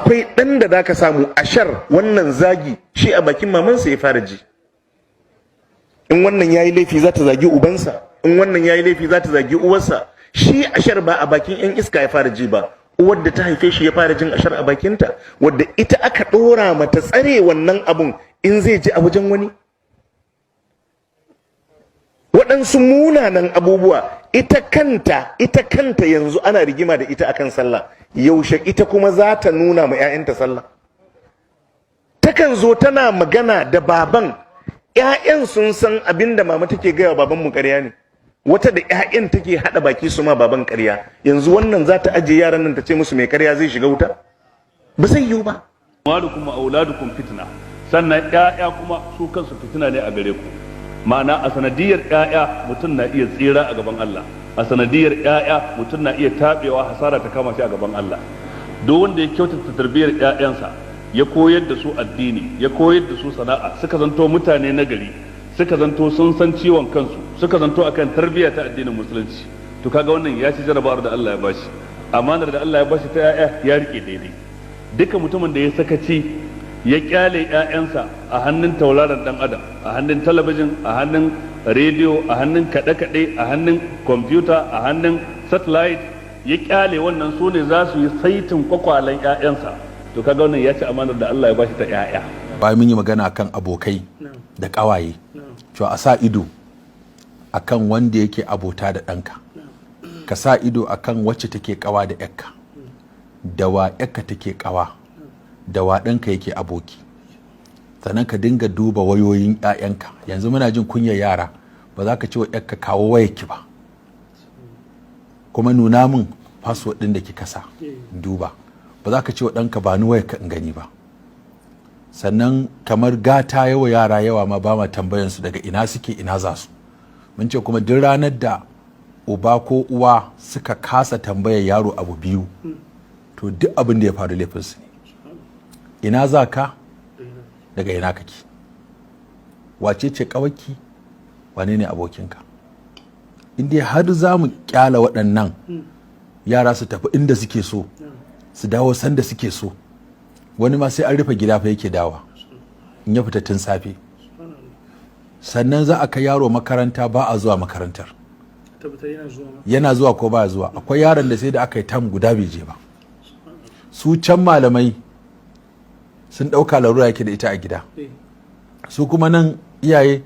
Akwai ɗan da zaka samu ashar, wannan zagi, shi a bakin mamansa ya fara ji. In wannan yayi laifi, za ta zagi ubansa. In wannan yayi laifi, za ta zagi uwarsa. Shi ashar ba a bakin yan iska ya fara ji ba, uwar da ta haife shi ya fara jin ashar a bakinta, wadda ita aka ɗora mata tsare wannan abun. In zai ji a wajen wani waɗansu munanan abubuwa, ita kanta yanzu ana rigima da ita akan sallah. Yaushe ita kuma za ta nuna ma 'ya'yanta sallah? Takan zo tana magana da baban, 'ya'yan sun san abin da mama take gaya wa babanmu ƙarya ne. Wata da 'ya'yan take haɗa baki su ma baban ƙarya. Yanzu wannan za ta ajiye yaran nan ta ce musu mai ƙarya zai shiga wuta? Ba zai yiwu ba. Amwalukum wa auladukum fitna. Sannan ƴaƴa kuma su kansu fitina ne a gare ku. Ma'ana, a sanadiyar ƴaƴa mutum na iya tsira a gaban Allah, a sanadiyar ƴaƴa mutum na iya tabewa, hasara ta kama shi a gaban Allah. Duk wanda ya kyautata tarbiyyar ƴaƴansa, ya koyar da su addini, ya koyar da su sana'a, suka zanto mutane na gari, suka zanto sun san ciwon kansu, suka zanto akan tarbiyya ta addinin Musulunci, to kaga wannan ya ci jarabawar da Allah ya bashi, amanar da Allah ya bashi ta ƴaƴa ya rike daidai. Duka mutumin da ya sakaci, ya kyale ƴaƴansa a hannun tauraron dan adam, a hannun talabijin, a hannun rediyo, a hannun kaɗe-kaɗe, a hannun kwamfuta, a hannun satellite, ya kyale wannan su ne za su yi saitin kwakwalen ƴaƴansa, to kaga wannan ya ci amanar da Allah ya bashi ta ƴaƴa. Bayan mun yi magana akan abokai da ƙawaye, cewa a sa ido akan wanda yake abota da ɗanka, ka sa ido akan wacce take ƙawa da ƴarka, da wa ƴarka take ƙawa, da wa ɗanka yake aboki. Sannan ka dinga duba wayoyin 'ya'yanka. Yanzu muna jin kunyar yara, ba za ka ce wa ƴarka, "Kawo wayarki" ba, kuma "Nuna min password ɗin da kika sa duba." Ba za ka ce wa ɗanka, "Ba ni wayarka in gani" ba. Sannan kamar gata yawa yara yawa ma, ba ma tambayansu daga ina suke, ina za su. Mun ce kuma duk ranar da uba ko uwa suka kasa tambayar yaro abu biyu, to duk abin da ya faru laifinsu ne: ina za ka, daga ina kake, wace ce ƙawarki, wane ne abokinka. In dai har za mu kyala waɗannan yara su tafi inda suke so, su dawo sanda suke so, wani ma sai an rufe gida fa yake dawa in ya fita tun safe. Sannan za a kai yaro makaranta, ba a zuwa makarantar, yana zuwa ko ba zuwa. Akwai yaron da sai da aka yi tam guda bai je ba. Su can malamai sun ɗauka larura yake da ita a gida, su kuma nan iyaye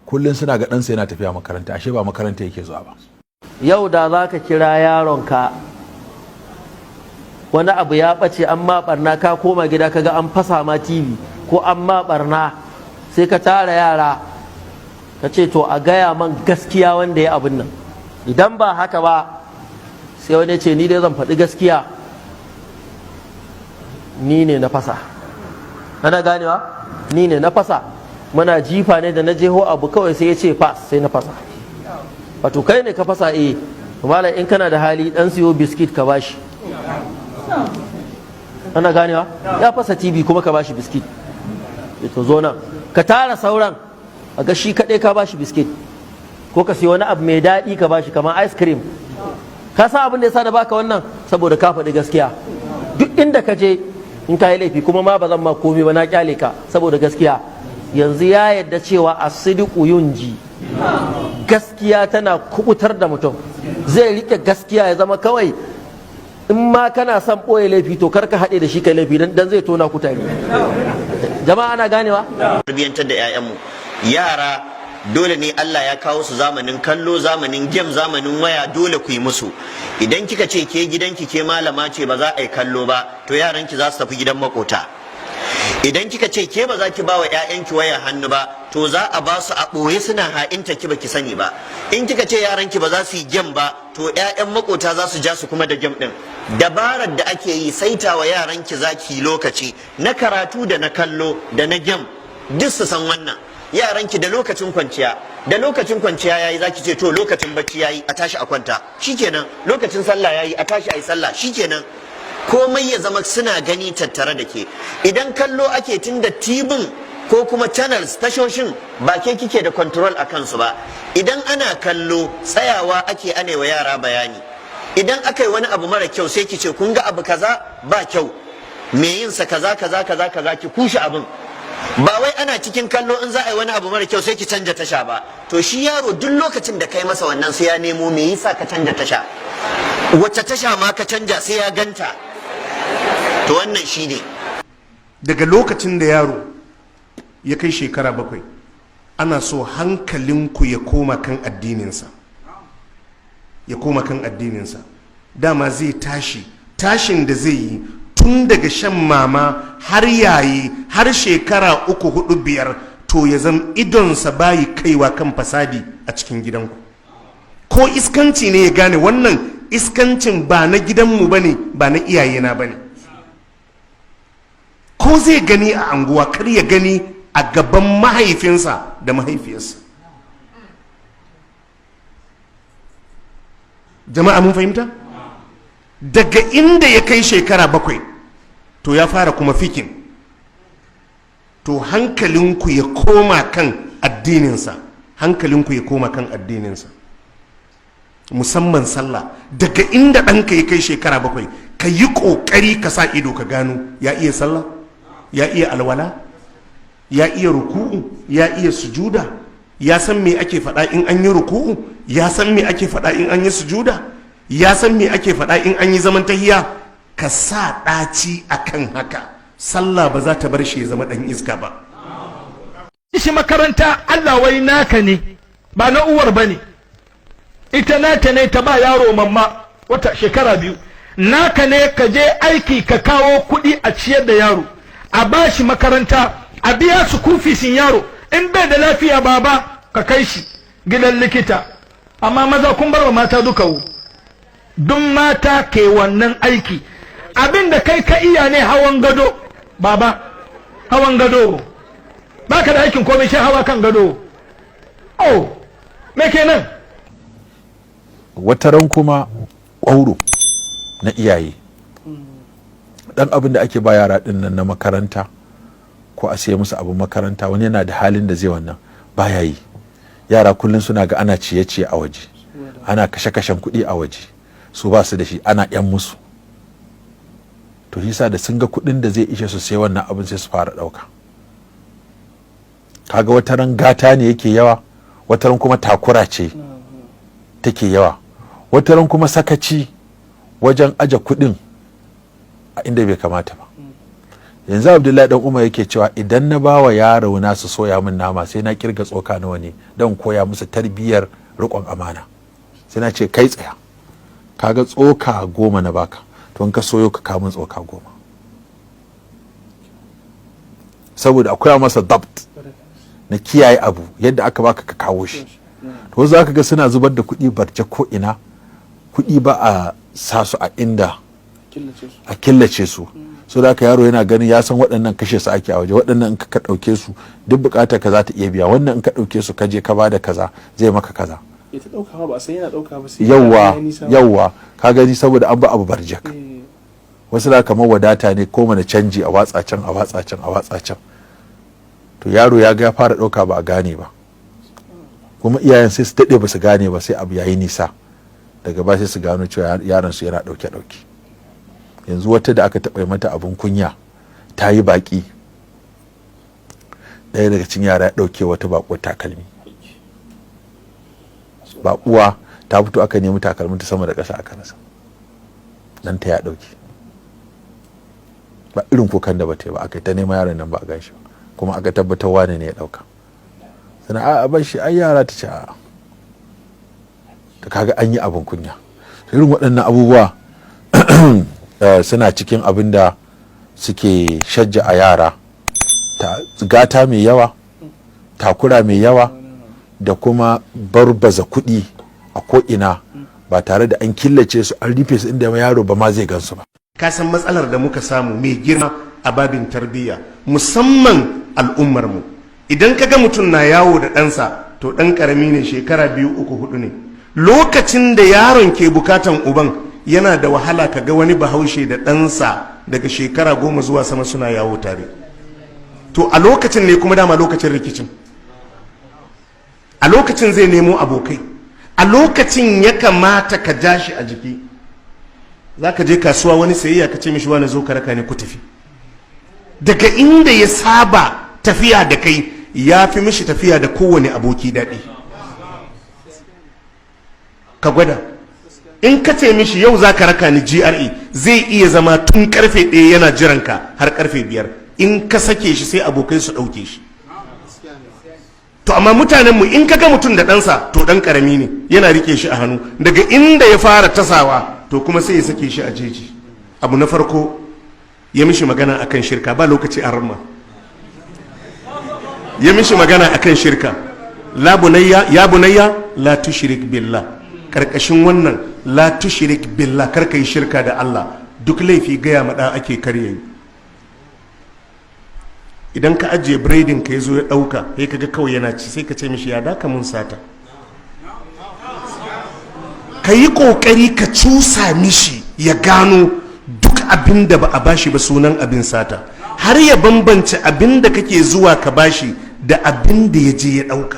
kullum suna ga ɗansa yana tafiya makaranta, ashe ba makaranta yake zuwa ba. Yau da za ka kira yaronka, wani abu ya ɓace, an ma ɓarna, ka koma gida kaga an fasa ma TV ko an ma ɓarna, sai ka tara yara ka ce, "To, a gaya man gaskiya wanda ya abin nan. Idan ba haka ba," sai wani ce, "Ni dai zan faɗi gaskiya, ni ne na fasa." Ana ganewa? "Ni ne na fasa. Muna jifa ne, da na jeho abu kawai sai ya ce fas, sai na fasa." Wato kai ne ka fasa? Eh. Malam, in kana da hali, dan siyo biskit ka bashi. Ana ganewa? Ya fasa TV kuma ka bashi biskit. To, zo nan ka tara sauran, a ga shi kaɗai ka bashi biskit, ko ka siyo wani abu mai daɗi ka bashi kamar ice cream. "Ka san abin da yasa da baka wannan? Saboda ka faɗi gaskiya. Duk inda ka je in ka yi laifi kuma ma, ba zan ma komai ba, na kyale ka saboda gaskiya." Yanzu ya yadda cewa as-sidqu yunji, gaskiya tana kubutar da mutum. Zai rike gaskiya, ya zama kawai in ma kana son ɓoye laifi, to kar ka haɗe da shi kai laifi, dan zai tona ku tare. Jama'a, ana ganewa? Tarbiyyantar da 'ya'yanmu. Yara dole ne, Allah ya kawo su zamanin kallo, zamanin game, zamanin waya, dole ku yi musu. Idan kika ce ke gidanki, ke malama ce, ba za a yi kallo ba, to yaranki za su tafi gidan makota. Idan kika ce ke ba za ki ba wa 'ya'yanki waya hannu ba, to za a ba su a ɓoye, suna ha'inta ki baki sani ba. In kika ce yaranki ba za su yi game ba, to 'ya'yan makota za su ja su kuma da game din. Dabarar da ake yi, saita wa yaranki zaki lokaci na karatu da na kallo da na game, duk su san wannan. Yaranki da lokacin kwanciya, da lokacin kwanciya yayi zaki ce, "To, lokacin bacci yayi, a tashi a kwanta." Shikenan. Lokacin sallah yayi, a tashi a yi sallah. Shikenan. Komai ya zama suna gani tattare da ke. Idan kallo ake, tun da tibin ko kuma channels, tashoshin, ba ke kike da control a kansu ba, idan ana kallo tsayawa ake anewa yara bayani. Idan aka yi wani abu mara kyau, sai ki ce, "Kun ga abu kaza ba kyau." Me yin sa kaza kaza kaza kaza, ki kushe abin. Ba wai ana cikin kallo in za a yi wani abu mara kyau sai ki canja tasha ba. To shi yaro, duk lokacin da kai masa wannan, sai ya nemo me yasa ka canja tasha, wacce tasha ma ka canja, sai ya ganta. To wannan shine. Daga lokacin da yaro ya kai shekara 7, ana so hankalinku ya koma kan addininsa, ya koma kan addininsa. Dama zai tashi, tashin da zai yi tun daga shan mama har yayi har shekara 3, 4, 5, to ya zam idonsa bayi kaiwa kan fasadi a cikin gidanku. Ko iskanci ne, ya gane wannan iskancin ba na gidanmu ba ne, ba na iyayena ba ne. Ko zai gani a anguwa, kar ya gani a gaban mahaifinsa da mahaifiyarsa. Jama'a, mun fahimta? Daga inda ya kai shekara 7, to ya fara kuma fikin. To hankalinku ya koma kan addininsa, hankalinku ya koma kan addininsa, musamman sallah. Daga inda ɗanka ya kai shekara 7, ka yi ƙoƙari ka sa ido ka gano ya iya sallah, ya iya alwala, ya iya ruku'u, ya iya sujuda, ya san me ake faɗa in an yi ruku'u, ya san me ake faɗa in an yi sujuda, ya san me ake faɗa in an yi zaman tahiya. Ka sa ɗaci akan haka, sallah ba za ta bar shi ya zama ɗan iska ba. Shi makaranta, Allah wai naka ne, ba na uwar ba ne. Ita nata ne ta ba yaro mamma wata shekara 2. Naka ne ka je aiki ka kawo kuɗi a ciyar da yaro, a ba shi makaranta, a biya su kufisin yaro. In bai da lafiya, baba, ka kai shi gidan likita. Amma maza kun bar wa mata duka wu. Duk mata ke wannan aiki. Abin da kai ka iya ne hawan gado, baba, hawan gado. Baka da aikin komai sai hawa kan gado. Oh, me kenan? Wataran kuma ƙwauro na iyaye, dan abin da ake ba yara din nan na makaranta, ko a siya musu abin makaranta, wani yana da halin da zai wannan, baya yi. Yara kullum suna ga ana ciye-ciye a waje, ana kashe-kashen kuɗi a waje, su ba su da shi, ana yan musu. To shi sa da sun ga kuɗin da zai ishe su sai wannan abin, sai su fara ɗauka. Kaga wataran gata ne yake yawa, wataran kuma takura ce take yawa, wataran kuma sakaci wajen aje kuɗin a inda bai kamata ba. Yanzu Abdullahi Dan Umar yake cewa, idan na bawa yaro na su soya min nama, sai na kirga tsoka nawa ne, don koya musu tarbiyyar riƙon amana. Sai na ce, "Kai, tsaya, kaga tsoka 10 na baka, to in ka soyo ka kamun tsoka 10," saboda akwai masa dabt na kiyaye abu yadda aka baka ka kawo shi. To za ka ga suna zubar da kuɗi barce ko ina. Kuɗi ba a sa su a inda a killace su. So da haka yaro yana ganin ya san waɗannan kashe su ake a waje, waɗannan in ka ɗauke su duk buƙatar ka za ta iya biya, wannan in ka ɗauke su ka je ka bada kaza zai maka kaza. Ya ta ɗauka ma ba a san yana ɗauka ba sai yawwa ya yi nisa. Yawwa, ka gani, saboda an ba abu barjak. Wasu da kamar wadata ne ko mana canji, a watsa can, a watsa can, a watsa can. To yaro ya ga ya fara ɗauka, ba a gane ba, kuma iyayen sai su daɗe ba su gane ba, sai abu yayi nisa, daga ba sai su gano cewa yaron su yana ɗauke ɗauke. Yanzu wata da aka taɓa yi mata abin kunya, ta yi baƙi, ɗaya daga cikin yara ya ɗauke wata baƙuwar takalmi. Baƙuwa ta fito, aka nemi takalmin ta sama da ƙasa aka rasa. Nan ta ya ɗauke. Ba irin kukan da bata yi ba. Aka yi ta nema yaron nan, ba a gan shi ba. Kuma aka tabbatar wane ne ya ɗauka. Sana a bar shi, ai yara, ta ce a ta. Kaga an yi abin kunya. Irin waɗannan abubuwa suna cikin abin da suke shajja a yara ta gata mai yawa, takura mai yawa, da kuma barbaza kuɗi a ko'ina ba tare da an killace su, an rufe su inda yaro ba ma zai gansu ba. Ka san matsalar da muka samu mai girma a babin tarbiyya, musamman al'ummarmu, idan ka ga mutum na yawo da ɗansa, to ɗan ƙarami ne, shekara 2, 3, 4 ne. Lokacin da yaron ke bukatan uban yana da wahala ka ga wani Bahaushe da ɗansa daga shekara 10 zuwa sama suna yawo tare. To a lokacin ne kuma dama lokacin rikicin, a lokacin zai nemo abokai, a lokacin ya kamata ka ja shi a jiki. Za ka je kasuwa wani sayayya, ka ce mishi, "Wani, zo ka raka ni ku tafi." Daga inda ya saba tafiya da kai, ya fi mishi tafiya da kowane aboki daɗi. Ka gwada, in ka ce mishi yau za ka raka ni GRA, zai iya zama tun karfe 1 yana jiranka har karfe 5. In ka sake shi, sai abokai su ɗauke shi. To amma mutanenmu, in ka ga mutum da ɗansa, to ɗan ƙarami ne, yana rike shi a hannu. Daga inda ya fara tasawa, to kuma sai ya sake shi a jeji. Abu na farko, ya mishi magana akan shirka. Ba lokaci a ramma. Ya mishi magana akan shirka: "La bunayya, ya bunayya, la tushrik billah." Karkashin wannan "la tushrik billah", kar yi shirka da Allah, duk laifi gaya ma ɗa ake kar yayi. Idan ka ajiye biredin ka, ya zo ya ɗauka, sai ka ga kawai yana ci, sai ka ce mishi, "Ya daka mun sata?" Ka yi ƙoƙari ka cusa mishi ya gano duk abin da ba a bashi ba sunan abin sata, har ya bambance abin da kake zuwa ka bashi da abin da ya je ya ɗauka.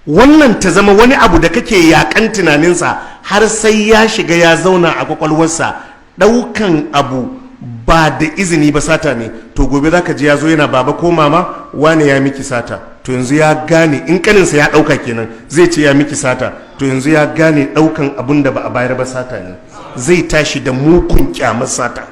Wannan ta zama wani abu da kake yakan tunaninsa har sai ya shiga ya zauna a kwakwalwarsa, ɗaukan abu ba da izini ba sata ne. To gobe za ka ji ya zo yana, "Baba," ko "Mama, wane ya miki sata?" To yanzu ya gane, in kaninsa ya ɗauka kenan, zai ce ya miki sata. To yanzu ya gane ɗaukan abun da ba a bayar ba sata ne. Zai tashi da mukun kyamar sata.